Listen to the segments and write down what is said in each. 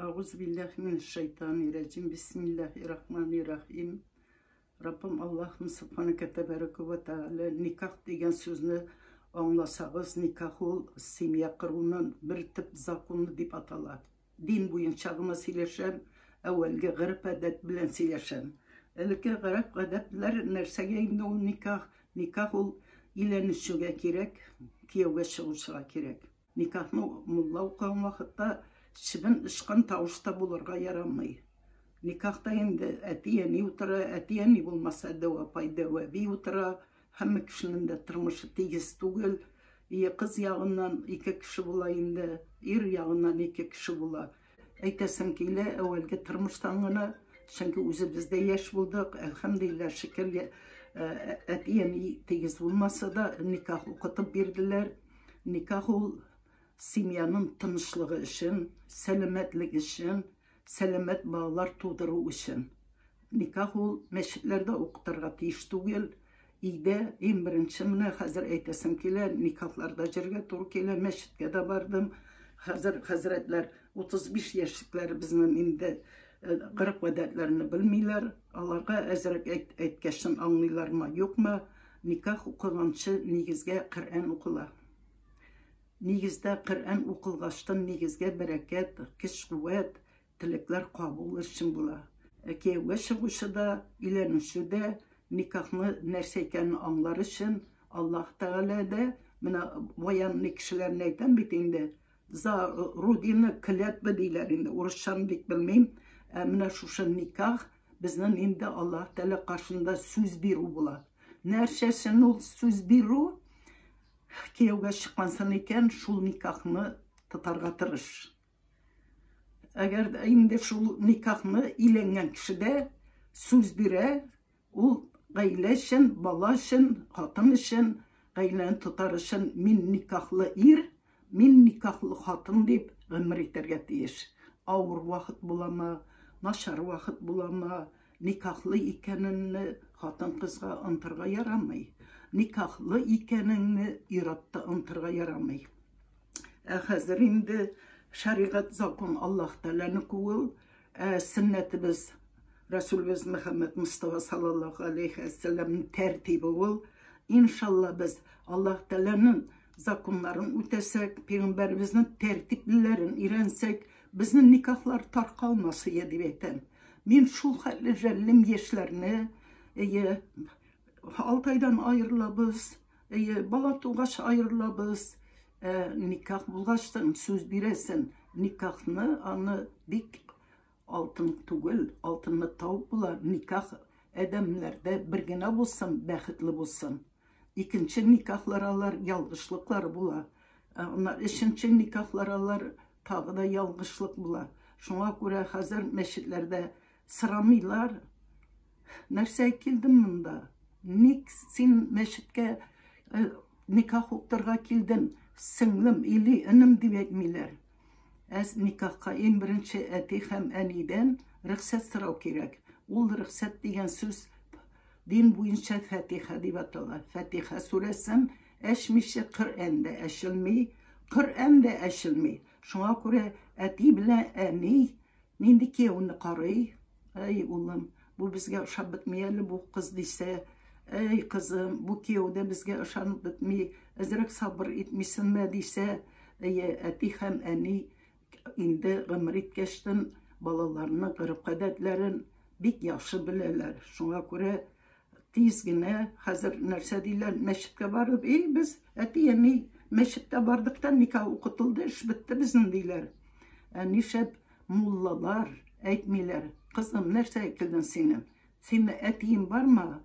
Әгъузу билләһи минәш-шайтанир-раҗим. Бисмиллаһир-рахманир-рахим. Раббым Аллаһым Субханәкә тәбәрәкә вә тәгалә, никах дигән сүзне аңласагыз, никах ул семья коруның бер төп законы дип атала. Дин буенча гына сөйләшәм, әүвәлге гореф-гадәт белән сөйләшәм. Элекке гореф-гадәтләр нәрсәгә инде ул никах? Никах ул өйләнешүгә кирәк, кияүгә чыгучыга кирәк. Никахны мулла укыган вакытта чебен очкан тавыш та булырга ярамый. Никахта инде әти-әни утыра, әти-әни булмаса, дәү апай, дәү әби утыра. Һәммә кешенең дә тормышы тигез түгел. И кыз ягыннан ике кеше була инде, ир ягыннан ике кеше була. Әйтәсем килә, әүвәлге тормыштан гына, чөнки үзебез дә яшь булдык, әлхәмдүлилләһ, шөкер, әти-әни тигез булмаса да, никах укытып бирделәр. Никах ул семьяның тынычлыгы өчен, сәламәтлек өчен, сәламәт балалар тудыру өчен. Никах ул мәчетләрдә укытырга тиеш түгел. Өйдә иң беренче менә хәзер әйтәсем килә, никахларда җырга туры килә, мәчеткә дә бардым. Хәзер хәзрәтләр 35 яшьлекләребезнең инде гореф-гадәтләрне белмиләр. Аларга әзрәк әйткәчен аңлыйлармы, юкмы? Никах укыганчы нигезгә Коръән укыла. Нигездә Коръән укылгачтын нигезгә бәрәкәт, көч-куәт, теләкләр кабул өчен була. Ә кияүгә чыгучы да, өйләнүче дә никахны нәрсә икәнен аңлар өчен Аллаһ Тәгалә дә, менә военный кешеләрне әйтәм бит инде, за родина клятва диләр инде, урысчаны бик белмим. Ә менә шушы никах безнең инде Аллаһ Тәгалә каршында сүз бирү була. Нәрсә өчен ул сүз бирү? Кияүгә чыккансың икән, шул никахны тотарга тырыш. Әгәр дә инде шул никахны өйләнгән кеше дә сүз бирә, ул гаилә өчен, бала өчен, хатын өчен, гаиләне тотар өчен мин никахлы ир, мин никахлы хатын дип гомер итәргә тиеш. Авыр вакыт буламы, начар вакыт буламы, никахлы икәнеңне хатын-кызга онытырга ярамый. Никахлы икәнеңне ир-атта онытырга ярамый. Ә хәзер инде шәригать закон Аллаһ Тәгаләнеке ул, ә сөннәтебез Расулебез Мөхәммәд Мостафа саллаллаһу алейхи вәссәламның тәртибе ул. Иншалла без Аллаһ Тәгаләнең законнарын үтәсәк, пәйгамбәребезнең тәртипләрен өйрәнсәк, безнең никахлар таркалмас ие дип әйтәм. Мин шул хәтле жәллим яшьләрне, әйе, 6 айдан аерылабыз, Әйе, бала тугач аерылабыз. Ә никах булгачтын сүз бирәсен. Никахны аны бик алтын түгел, алтынны табып була. Никах адәмнәрдә бер генә булсын, бәхетле булсын. Икенче никахлар алар ялгышлыклар була. Аннан өченче никахлар алар тагы да ялгышлык була. Шуңа күрә хәзер мәчетләрдә сорамыйлар. Нәрсә килдем монда? Ник син мәчеткә никах укытырга килдең? Сеңлем или энем дип әйтмиләр. Ә никахка иң беренче әти һәм әнидән рөхсәт сорау кирәк. Ул рөхсәт дигән сүз дин буенча Фатиха дип атала. Фатиха сүрәсен әчмичә Коръән дә әчелми, Коръән дә әчелми. Шуңа күрә әти белән әни нинди кияүне карый? Әй, улым, бу безгә ошап бетми әле бу кыз дисә, әй, кызым, бу кияү дә безгә ошанып бетми, әзрәк сабыр итмисеңме дисә, әйе, әти һәм әни инде гомер иткәчтен балаларының гореф-гадәтләрен бик яхшы беләләр. Шуңа күрә тиз генә хәзер нәрсә диләр, мәчеткә барып, эй, без әти-әни мәчеттә бардык та никах укытылды, эш бетте безнең диләр. Ә нишләп муллалар әйтмиләр, кызым, нәрсә килдең синең? Синең әтиең бармы?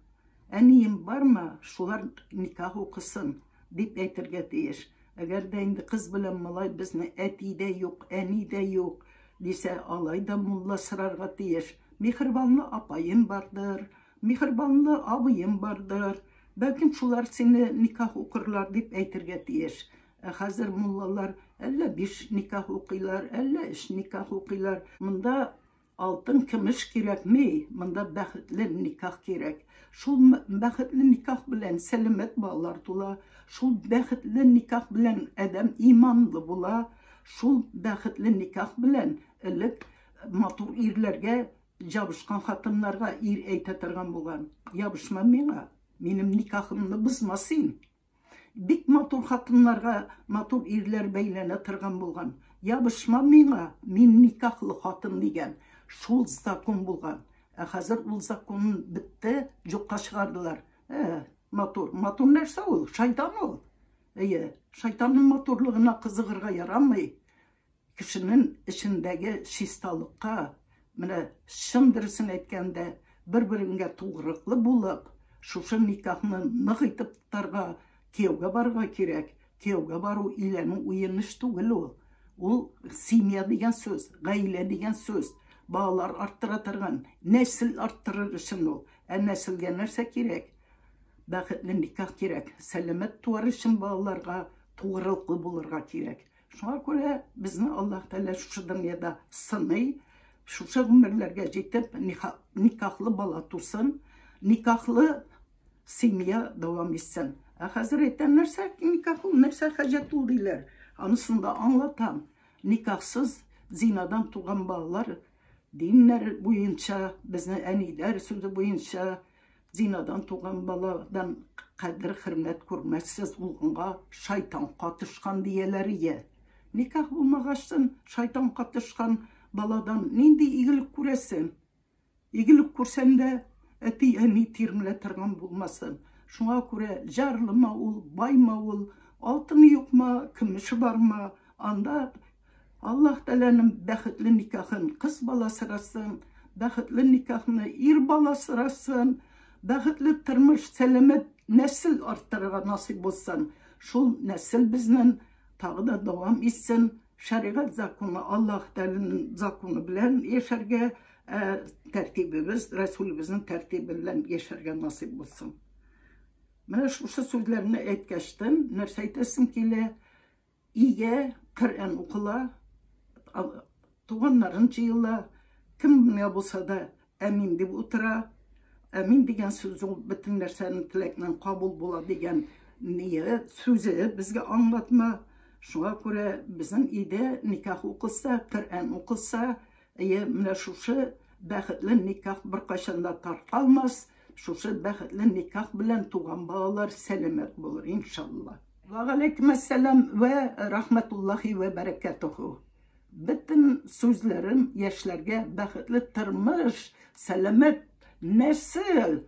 Әниең бармы? Шулар никах укысын дип әйтергә тиеш. Әгәр дә инде кыз белән малай безне әти дә юк, әни дә юк дисә, алай да мулла сорарга тиеш. Миһербанлы апаем бардыр, миһербанлы абыем бардыр, бәлкем шулар сине никах укырлар дип әйтергә тиеш. Ә хәзер муллалар әллә биш никах укыйлар, әллә өч никах укыйлар. Монда алтын, көмеш кирәкми, монда бәхетле никах кирәк. Шул бәхетле никах белән сәламәт балалар тула, шул бәхетле никах белән адәм иманлы була, шул бәхетле никах белән элек матур ирләргә җабышкан хатыннарга ир әйтә торган булган. Ябышма миңа, минем никахымны бозма син. Бик матур хатыннарга матур ирләр бәйләнә торган булган. Ябышма миңа, мин никахлы хатын дигән. Шул закон булган. Ә хәзер ул закон бетте, юкка чыгардылар. Матур. Матур нәрсә ул? Шайтан ул. Әйе, шайтанның матурлыгына кызыгырга ярамый. Кешенең эчендәге чисталыкка, менә чын дөресен әйткәндә, бер-береңгә тугрыклы булып, шушы никахны нык итеп тотарга, кияүгә барырга кирәк. Кияүгә бару өйләнү уен эш түгел ул. Ул семья дигән сүз, гаилә дигән сүз. Балалар арттыра торган, нәсел арттырыр өчен ул. Ә нәселгә нәрсә кирәк? Бәхетле никах кирәк. Сәламәт туар өчен балаларга тугрылыклы булырга кирәк. Шуңа күрә безне Аллаһ Тәгалә шушы дөньяда сыный, шушы гомерләргә җитеп, никахлы бала тусын, никахлы семья дәвам итсен. Ә хәзер әйтәм, нәрсә никах ул, нәрсә хаҗәт ул диләр. Анысын да аңлатам. Никахсыз зинадан туган балалар диннәр буенча, безнең әниләр сүзе буенча зинадан туган баладан кадер хөрмәт күрмәссез, ул шайтан катышкан дияләр ие. Никах булмагачтын шайтан катышкан баладан нинди игелек күрәсең? Игелек күрсәң дә әти-әни тирмелә торган булмасын. Шуңа күрә җарлымы ул, баймы ул, алтыны юкмы, көмеше бармы, анда Аллаһ Тәгаләнең бәхетле никахын кыз бала сорасын, бәхетле никахны ир бала сорасын, бәхетле тормыш, сәламәт нәсел арттырырга насыйп булсын. Шул нәсел безнең тагы да дәвам итсен. Шәригать законы, Аллаһ Тәгаләнең законы белән яшәргә, тәртибебез, Рәсүлебезнең тәртибе белән яшәргә насыйп булсын. Менә шушы сүзләрне әйткәчтен, нәрсә әйтәсем килә? Өйгә Коръән укыла, туганнарын җыела, кем генә булса да әмин дип утыра. Әмин дигән сүз ул бөтен нәрсәнең теләкнең кабул була дигән ния сүзе безгә аңлатма. Шуңа күрә безнең өйдә никах укылса, Коръән укылса, әйе, менә шушы бәхетле никах беркайчан да таркалмас. Шушы бәхетле никах белән туган балалар сәламәт булыр, иншалла. Ва алейкум әссәлам вә рахматуллахи вә бәрәкәтүһү. Бөтен сүзләрем яшьләргә бәхетле тормыш, сәламәт нәсел,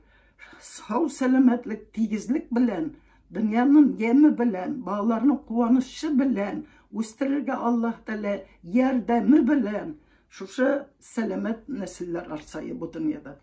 сау сәламәтлек, тигезлек белән, дөньяның яме белән, балаларның куанычы белән үстерергә Аллаһ Тәгалә ярдәме белән шушы сәламәт нәселләр артса бу дөньяда.